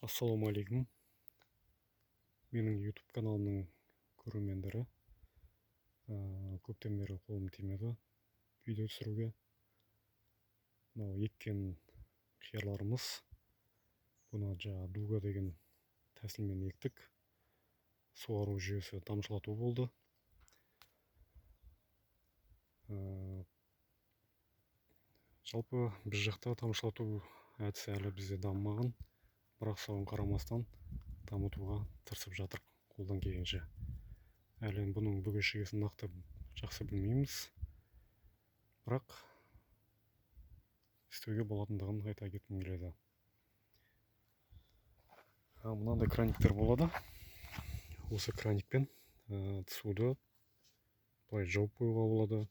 Ассалаумағалейкум. Менің YouTube каналымның көрермендері. Көптен бері қолым тимеді видео түсіруге. Мынау еккен қиярларымыз. Бұны жаңа дуга деген тәсілмен ектік. Суару жүйесі тамшылату болды. Жалпы біз жақта тамшылату әдісі әлі бізде дамымаған. Бірақ соған қарамастан дамытуға тырысып жатыр қолдан келгенше. Әлі бұның бүге-шігесін нақты жақсы білмейміз. Бірақ істеуге болатындығын айта кеткім келеді. Мынандай краниктер болады. Осы краникпен суды былай жауып қоюға болады.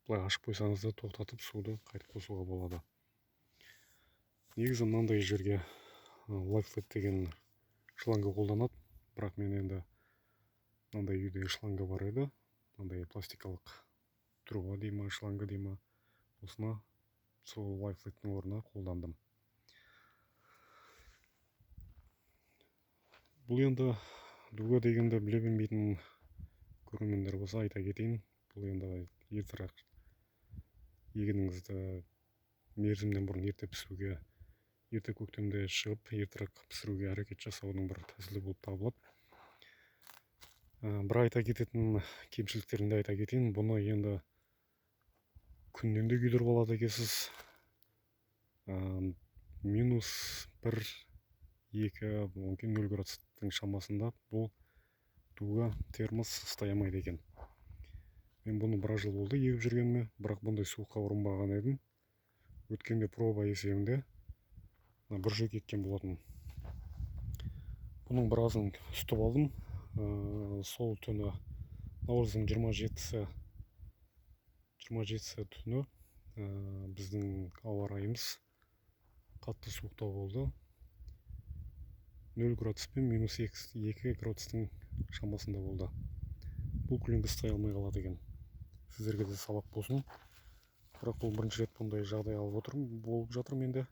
Былай ашып қойсаңыз да тоқтатып суды қайтып қосуға болады. Негізі мынандай жерге лайфлет деген шланга қолданады. Бірақ мен енді мынандай үйде шланга бар еді. Мынандай пластикалық труба дей ма, шланга дей ма, осыны сол лайфлеттің орнына қолдандым. Бұл енді дуга дегенді біле бермейтін көрермендер болса айта кетейін. Бұл енді ертерек егініңізді мерзімнен бұрын ерте пісуге, ерте көктемде шығып, ертерек пісіруге әрекет жасаудың бір тәсілі болып табылады. Бір айта кететін кемшіліктерін де айта кетейін. Бұны енді күннен де күйдіріп алады екенсіз. Минус бір, екі, одан кейін нөл градустың шамасында бұл дуга термос ұстай алмайды екен. Мен бұны біраз жыл болды егіп жүргеніме, бірақ бұндай суыққа ұрынбаған едім. Өткенде проба есебінде мына бір жөк еккен болатын. Бұның біразын үстіп алдым. Сол түні наурыздың жиырма жетісі түні, біздің ауа райымыз қатты суықтау болды. 0 градус пен минус екі градустың шамасында болды. Бұл көлеңке ұстай алмай қалады екен. Сіздерге де сабақ болсын. Бірақ бұл бірінші рет бұндай жағдай алып отырмын, болып жатыр менде.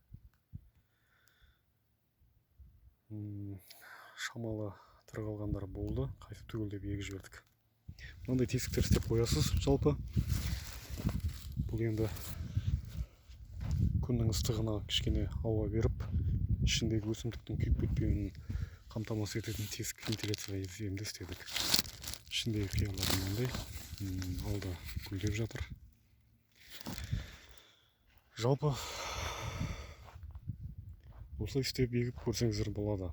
Шамалы тірі қалғандар болды, қайтып түгелдеп егіп жібердік. Мынандай тесіктер істеп қоясыз жалпы. Бұл енді күннің ыстығына кішкене ауа беріп, ішіндегі өсімдіктің күйіп кетпеуін қамтамасыз ететін тесік вентиляция есебінде істедік. Ішіндегі қиярлар мынандай, алда гүлдеп жатыр. Жалпы осылай істеп егіп көрсеңіздер болады.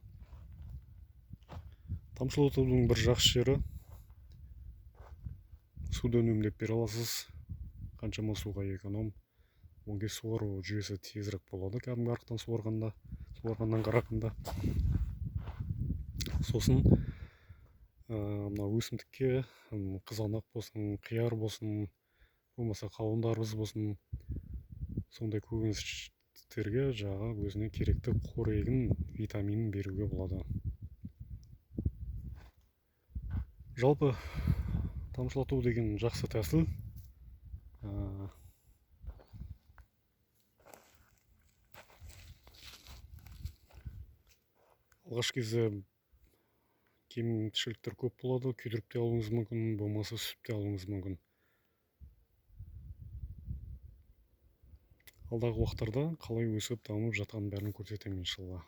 Тамшылатудың бір жақсы жері, суды үнемдеп бере аласыз. Қаншама суға эконом. Оңге суару жүйесі тезірек болады кәдімгі арықтан суарғаннан қарағанда. Сосын, мына өсімдікке, қызанақ болсын, қияр болсын, болмаса қауын дарбыз болсын, сондай көкөністерге жаңағы өзіне керекті қорегін, витаминін беруге болады. Жалпы тамшылату деген жақсы тәсіл. Алғашқы кезде кемшіліктер көп болады, күйдіріп те алуыңыз мүмкін, болмаса үсіп те алуыңыз мүмкін. Алдағы уақыттарда қалай өсіп дамып жатқанын бәрін көрсетемін иншалла.